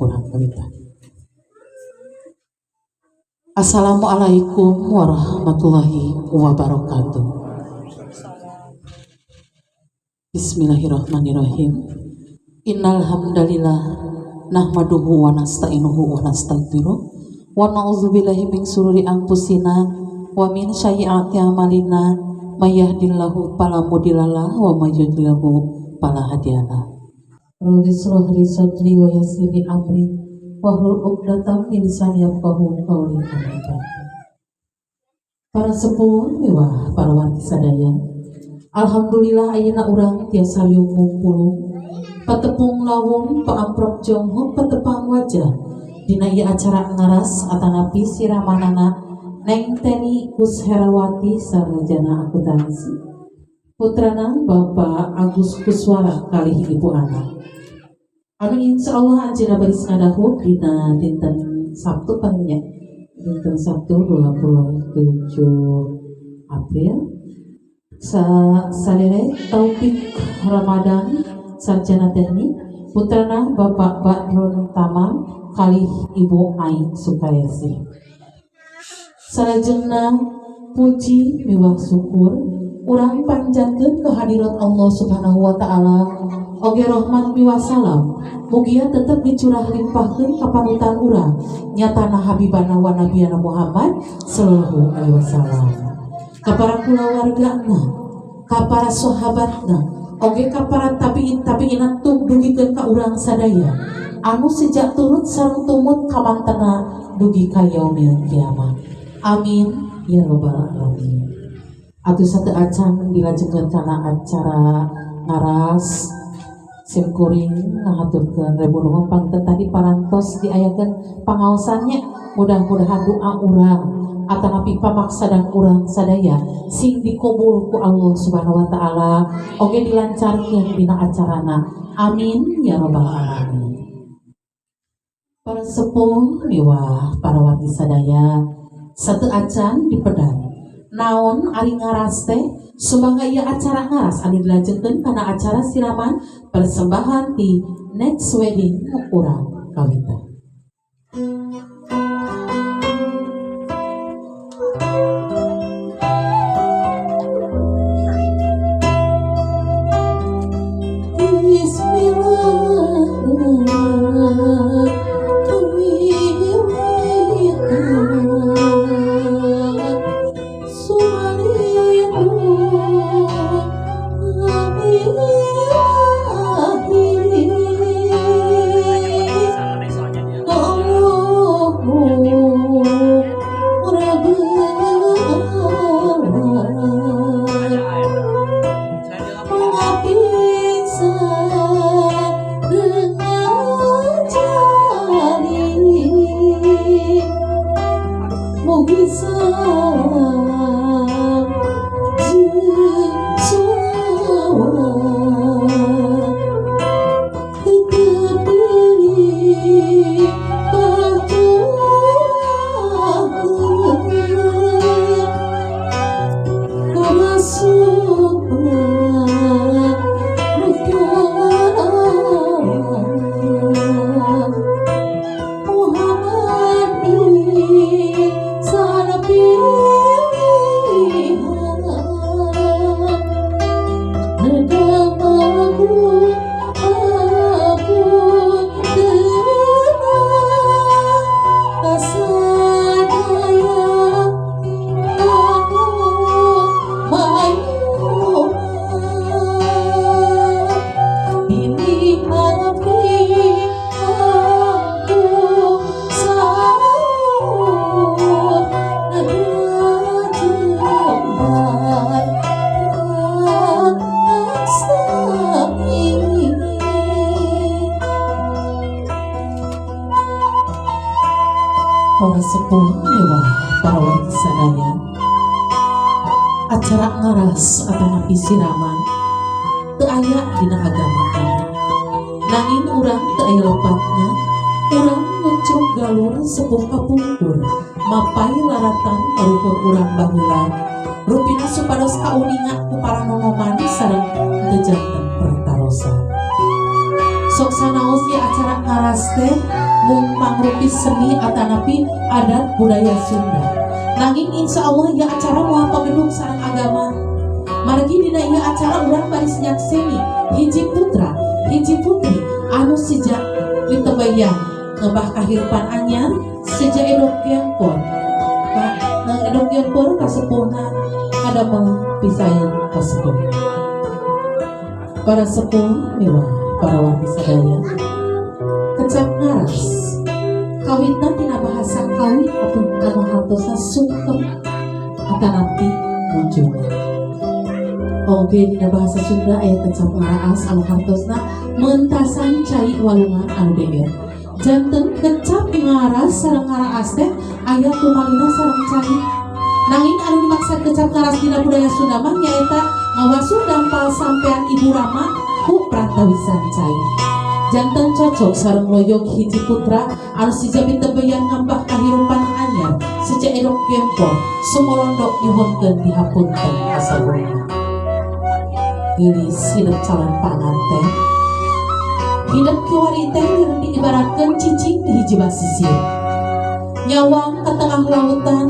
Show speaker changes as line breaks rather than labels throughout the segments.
Urang Kawitan. Assalamualaikum warahmatullahi wabarakatuh. Bismillahirrahmanirrahim. Innal hamdalillah nahmaduhu wa nasta'inuhu wa nastaghfiruh wa na'udzubillahi min syururi anfusina wa min sayyiati a'malina may yahdihillahu fala mudhillalah wa may yudlilhu fala hadiyalah. Rabbi shrah li sadri wa yassir li amri wahlul 'uqdatam min lisani yafqahu qawli. Para sepuh miwah para wargi sadaya, alhamdulillah ayeuna urang tiasa riung ngumpul patepung lawung paamprok jonghok patepang wajah dina ieu acara ngaras atanapi siramanana Neng Teni Kusherawati sarjana akuntansi, putrana Bapak Agus Kuswara kalih Ibu Ana, anu insya Allah anjeunna baris ngadahut dina dinten Sabtu pangnya dinten Sabtu 27 April. Salire Taufik Ramadan sarjana teknik, putrana Bapak Badrun Tamam kalih Ibu Ai Sukaesi. Salajengna puji miwah syukur urang panjatkeun kehadirat Allah Subhanahu wa taala, oge rahmat miwah salam mugia tetep dicurah limpahkeun ka panutan urang nyatana habibana wa nabiyana Muhammad sallallahu alaihi wasallam, ka para kulawargana, ka para sahabatna, oge ka para tabiin tabiina tuk dugikeun ka urang sadaya anu sejak turut sareng tumut kamantena dugi ka yaumil kiamat. Amin ya robbal alamin. Atuh satu acan dilajengkeun kana acara ngaras, simkuring ngahaturkeun ribu nuhun panginten tadi parantos diayakeun pangaosannya. Mudah-mudahan doa urang atanapi pamaksadan urang sadaya sing dikabul ku Allah Subhanahu wa taala, oge dilancarkeun dina acarana. Amin ya robbal alamin. Para sepuh miwah para wargi sadaya, satu acan dipedar naon ari ngaras teh, sumangga ieu acara ngaras anu dilajengkeun kana acara siraman persembahan di Next Wedding Urang Kawitan. Para sepuh mewah para wargi sadaya, acara ngaras atanapi siraman teu aya dina agama kami, nanging urang teu aya lepatna urang ngucruk galur sepuh kapungkur mapai laratan karuhun urang baheula rupina supados kauninga ku para nonoman sareng teu janten pertarosan. Sok sanaos ieu acara ngaras teh mung pangrupi seni atanapi adat budaya Sunda. Nanging insya Allah ieu acara moal pagedug sareng agama. Margi dina ieu acara urang baris nyakseni hiji putra, hiji putri anu sejak ditebayang ngebah kahirupan anyar sejak edok gempor. Edok gempor kasepuhna kadamel pisaeun kasepuh. Para sepuh miwah para wargi sadaya. Kecap ngaras kawitna tina bahasa kawit atau anu hartosna sungkem atanapi bujung. Oge dina bahasa Sunda aya kecap ngaraas anu hartosna mentasan cai walungan anu deer. Janten kecap ngaras sareng ngaraas teh aya tumalina sareng cai. Nanging anu dimaksud kecap ngaras dina budaya Sunda mah nyaeta ngawasuh dampal sampean ibu rama ku prantawisan cai. Janten cocok sareng loyog hiji putra anu sija pitebeyan ngambah kahirupan anyar sejak edok gempor sumolondok nyuhunkeun dihapunten kasaburna. Geulis hidup calon panganten. Hidup kiwari teh diibaratkeun cicing di hiji basisir. Nyawang ke tengah lautan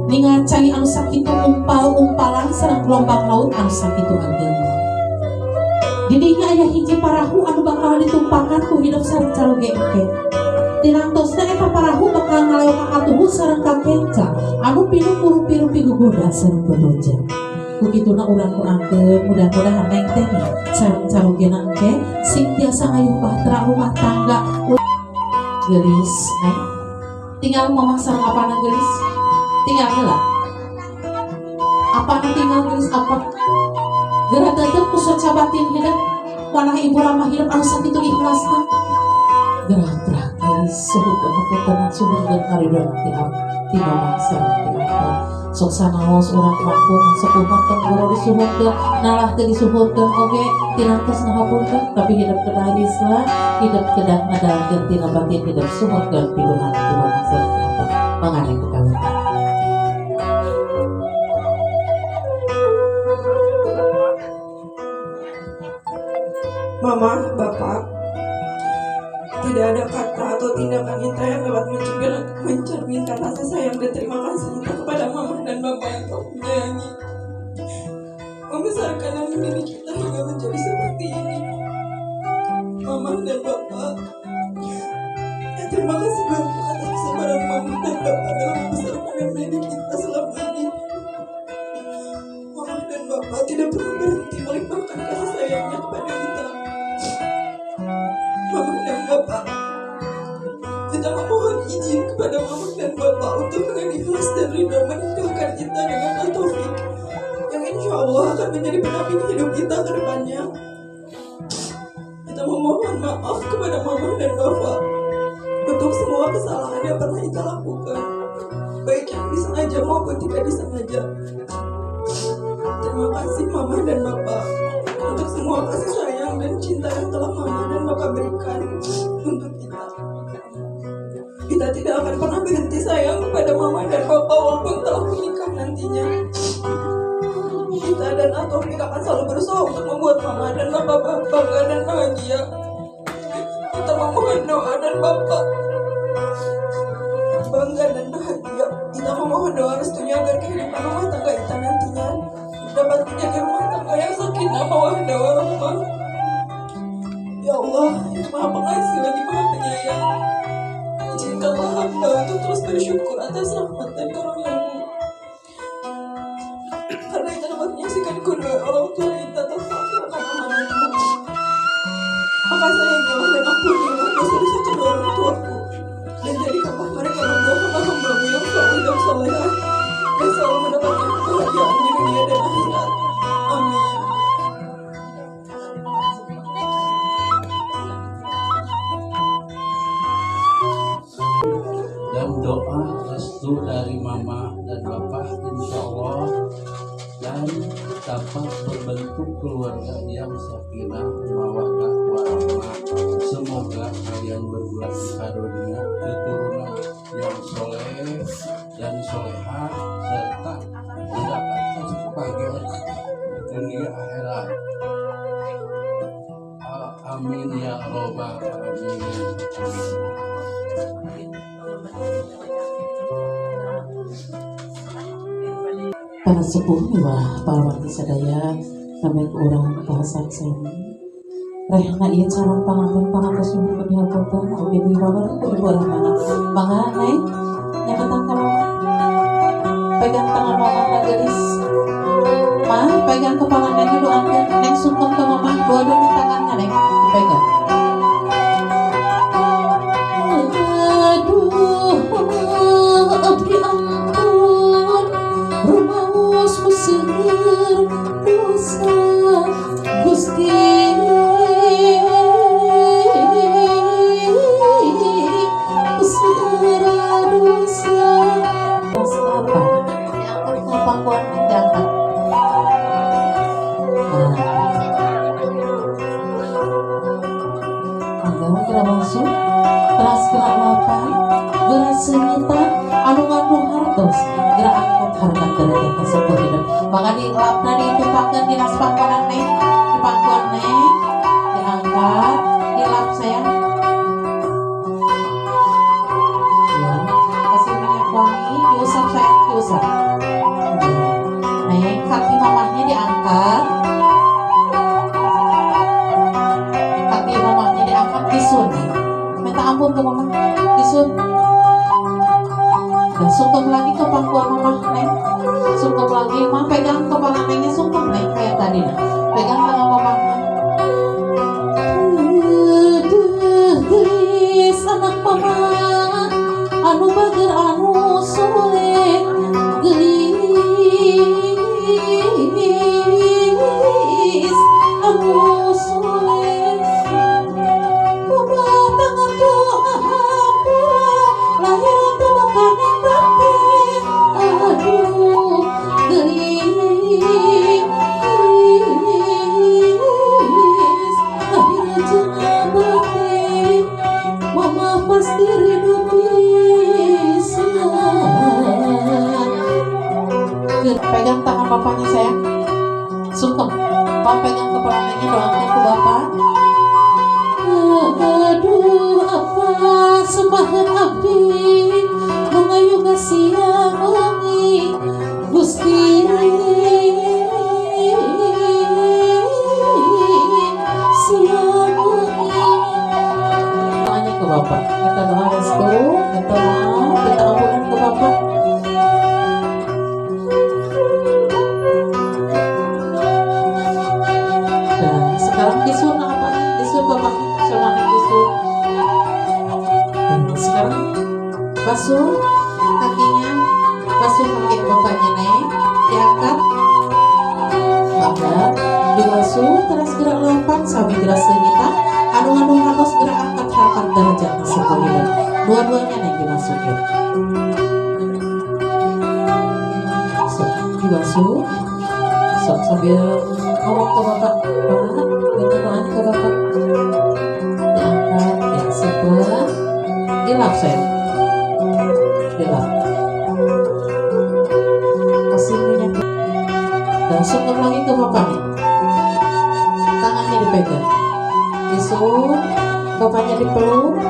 ningal cai anu sakitu umpal-umpalan sareng gelombang laut anu sakitu ageng. Didinya aya hiji parahu anu bakal ditumpakan ku hidup sareng caroge engke. Tinangtosna eta parahu bakal ngaleok ka katuhu sareng ka kenca anu pinuh kurupi-rupi gugoda sareng dodoja. Kukituna urang doakeun mudah-mudahan neng teh sareng carogena engke sing tiasa ngayuh bahtera rumah tangga. Geulis neng tinggal mamah sareng apana geulis? Tinggal heula. Apana tinggal geulis apa? Geura tetep ku soca batin hidup manah ibu ramah hidup anu sakitu ikhlasna. Gerah gerah geulis suhunkeun hapunten suhunkeun karidhoan ti ti mamah sareng ti apa. Sok sanaos urang langkung sepuh mah tong boro disuhunkeun nalah teu disuhunkeun oge tinangtos ngahapunten tapi hidup kedah islah hidup kedah ngadalkeun tina batin hidup suhunkeun piduhan ti mamah sareng ti apa. Mangga kekawitan.
Mama, Bapak, tidak ada kata atau tindakan Ita yang dapat mencerminkan rasa sayang dan terima kasih Ita kepada Mama dan Bapak yang telah menyayangi, membesarkan dan mendidik kita hingga menjadi seperti ini. Mama dan Bapak, ya, terima kasih banyak atas kesabaran Mama dan Bapak dalam membesarkan dan mendidik kita selama ini. Mama dan Bapak tidak pernah berhenti melimpahkan kasih sayangnya kepada kita. Mama dan Bapak, kita memohon izin kepada Mama dan Bapak untuk dengan ikhlas dan ridho menikahkan kita dengan Taufik yang insya Allah akan menjadi pendamping hidup kita ke depannya. Kita memohon maaf kepada Mama dan Bapak untuk semua kesalahan yang pernah kita lakukan, baik yang disengaja maupun tidak disengaja. Terima kasih Mama dan Bapak untuk semua kasih sayang dan cinta yang telah Mama dan Bapak berikan untuk kita. Kita tidak akan pernah berhenti sayang kepada Mama dan Bapak walaupun telah menikah nantinya. Kita dan Taufik akan selalu berusaha untuk membuat Mama dan Bapak bangga dan bahagia. Kita memohon doa dan Bapak bangga dan bahagia. Kita memohon doa restunya agar kehidupan rumah tangga kita nantinya dapat menjadi rumah tangga yang sakinah, mawaddah, warahmah. Ya Allah, yang Maha Pengasih lagi Maha Penyayang, izinkanlah hamba untuk terus bersyukur atas rahmat dan karunia-Mu. Karena kita dapat menyaksikan kedua orang tua kita terpaksa akan amanatmu. Maka sayangilah dan ampunilah dosa-dosa kedua orang tuaku, dan jadikanlah mereka berdua hamba-hambamu yang soleh dan solehah, dan selalu mendapatkan kebahagiaan di dunia dan akhirat. Amin.
Dan doa restu dari Mama dan Bapak insya Allah dan dapat berbentuk keluarga yang sakinah, mawaddah, warahmah. Semoga kalian berdua dikarunia keturunan yang soleh dan soleha serta mendapatkan kebahagiaan dunia akhirat. Amin ya robbal alamin.
Para sepuh miwah para wargi sadaya namanya urang pasaksen rehna ieu calon panganten pangatos nyuhunkeun dihapunten oge diwawer ku ibu rahmana. Mangga Neng nyaketan ka mama, pegang tangan mama na geulis. Ma pegang kepala Neng doakeun, Neng sungkem ka mama, dua-duanya tanganna Neng dipegang. Aduh abdi ampun rumaos museur dosa Gusti museur dosa. Apa diangkat ke pangkuan, diangkat. Nah, mangga geura masuk teras gerak lapan geura seungitan anu ngandung hartos gerak angkat harkat derajat tersebut hidup. Maka di lapna ditumpahkan di nas pangkuan Neng, di pangkuan Neng diangkat, dilap sayang ya, kasih minyak wangi, diusap sayang, diusap. Neng kaki mamahnya diangkat, kaki mamahnya diangkat, disun nih, minta ampun ke mama, disun. Dan sungkem lagi ke pangkuan mama Neng, sungkem lagi, mama pegang kepala Nengnya, sungkem Neng kayak tadi nah, pegang tangan mamahnya. Aduh gelis anak mama anu bager anu soleh gelis anu soleh mama tangan doa hampura lahir teu bakal batin. Aduh gelis lahir jeung batin mama pasti ridho pisan. Pegang tangan bapaknya sayang, sungkem. Pak pegang kepala Nengnya, doakan ke bapak. Aduh apa sembahan abdi nu ngayuga siang wengi Gusti siang wengi. Doanya ke bapak, minta doa restu, minta maaf, minta ampunan ke bapak. Nah, sekarang disun apa? Disun bapaknya, sama Neng disun. Nah, sekarang basuh kakinya, basuh kaki bapaknya Neng, diangkat, mangga, dibasuh, terus gerak lapan, sami gerak seungitan, anu ngandung hartos gerak angkat harkat derajat tersebut hidup. Dua-duanya Neng dimasukin. Sok dibasuh, sok sambil ngomong ke bapak, Pak, minta doanya ke bapak. Diangkat, ya sebelah, dilap sayang, dilap. Kasih minyak dan sungkem lagi ke bapaknya, tangannya dipegang, disuruh bapaknya dipeluk.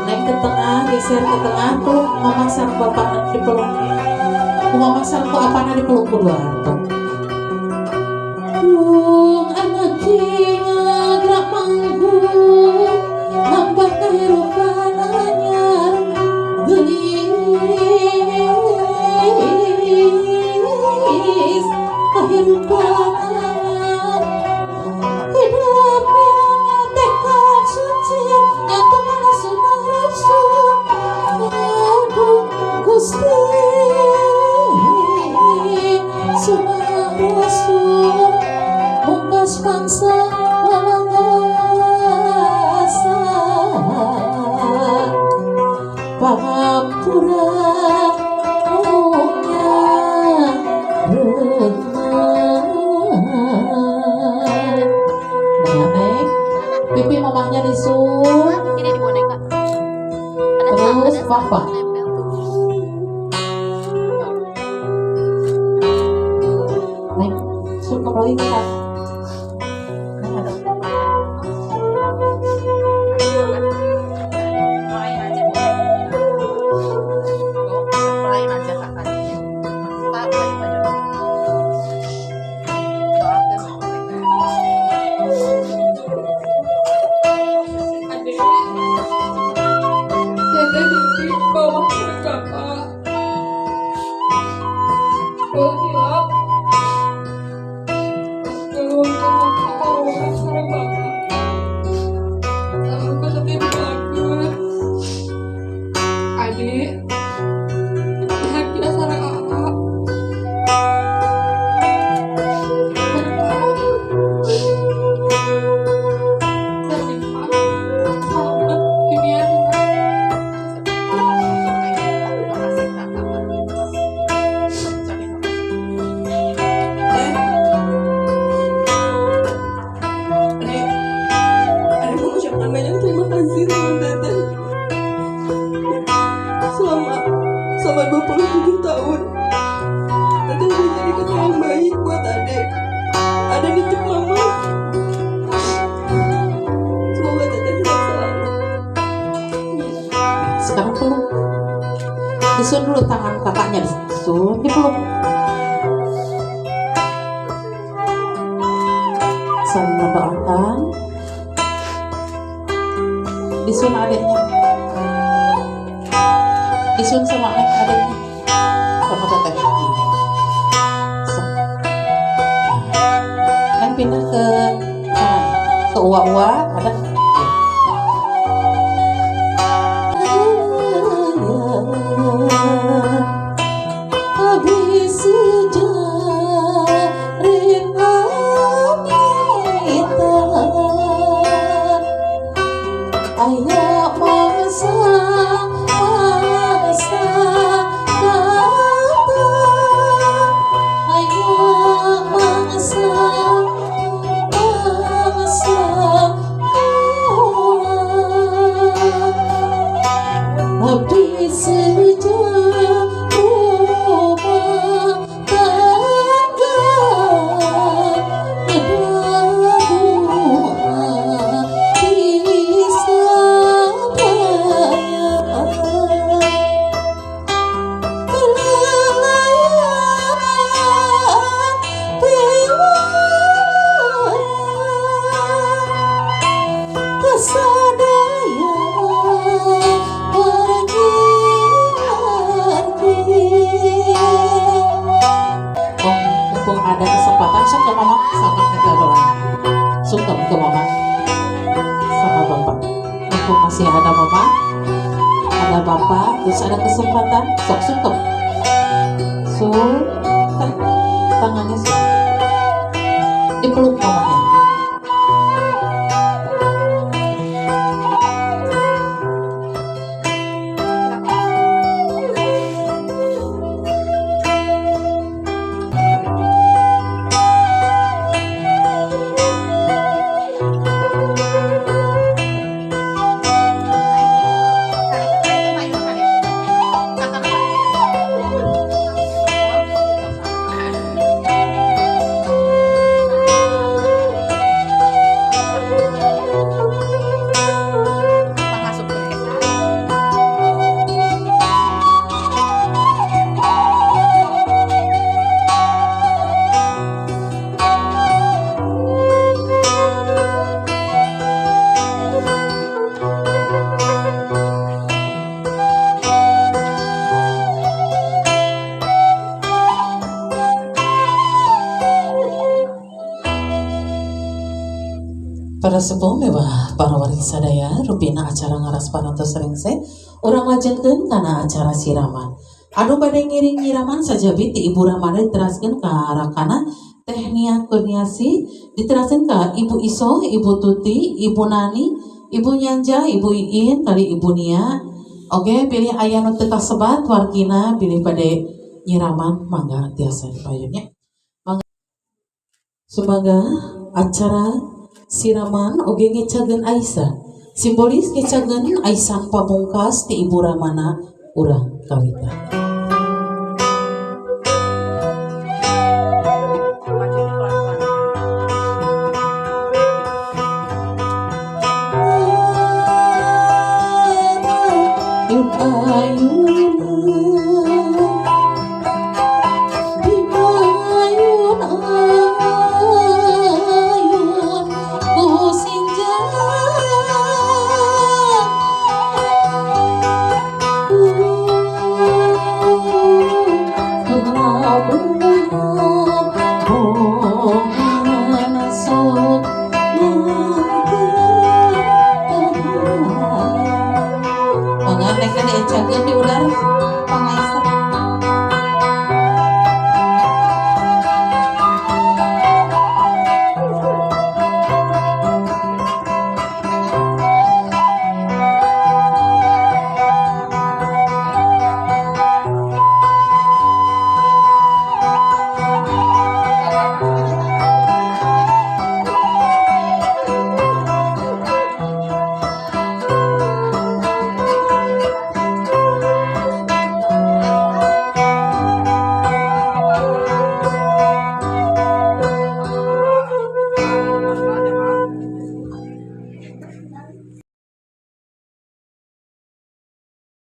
Naik ke tengah, geser ke tengah, peluk mama sareng bapak dipeluk. Mama sareng ku apana dipeluk ku dua harto. Dung anak gerak manggung nambah kehidupan anyar gelis kehidupan anyar hidup yang tekad suci nyata mana sunnah rasul. Aduh Gusti sunnah rasul mungkas bangsa walangasa pangampura mungnya rukman. Nah Neng, pipi mamahnya disun.
Ini di boneka.
Terus papa.
Nuhun ka sareng Bapak. Ku teteh didoakeun. Adik bahagia sareng Aa. Berkah berlimpah, selamat dunia akhirat. Teh, Adek, Adek mengucapkan banyak terima kasih sama Teteh. Selama selama 27 tahun, Teteh udah jadi kakak yang baik buat Adek. Adek nitip Mama. Semoga Teteh sehat selalu.
Sekarang peluk. Disusun dulu tangan kakaknya, disusun, dipeluk. Saling mendoakan. Disusun adiknya. Disusun sama adiknya. Sama teteh. Sok. Neng pindah ke kanan. Ke uwa-uwa ada. Habis sejarah pamitan, aya mangsa mangsa datang, aya mangsa mangsa pulang. Abdi seja rumah tangga, doa di sadaya. Kelalaian dewa kasadaya pergi. Oh, mumpung ada kesempatan, sok ke mama sama kita doa. Sungkem ke mama sama bapak. Mumpung masih ada mama, ada bapak, terus ada kesempatan, sok sungkem. So, tangannya sok. Dipeluk mamanya. Para sepuh mewah, para wargi sadaya, rupina acara ngaras parantos rengse, urang lajengkeun kana acara siraman. Anu bade ngiring nyiraman sajabi ti Ibu Ramada diteraskeun ka rakana Teh Nia Kurniasi, diteraskeun ka Ibu Iso, Ibu Tuti, Ibu Nani, Ibu Nyanja, Ibu Iin, kali Ibu Nia. Oke, pilih aya nu teu kasebat wargina, pilih bade nyiraman mangga tiasa dipayun nya. Mangga. Sumangga acara siraman oge ngecageun aisan, simbolis ngecageun aisan pamungkas ti Ibu Ramana urang kawitan.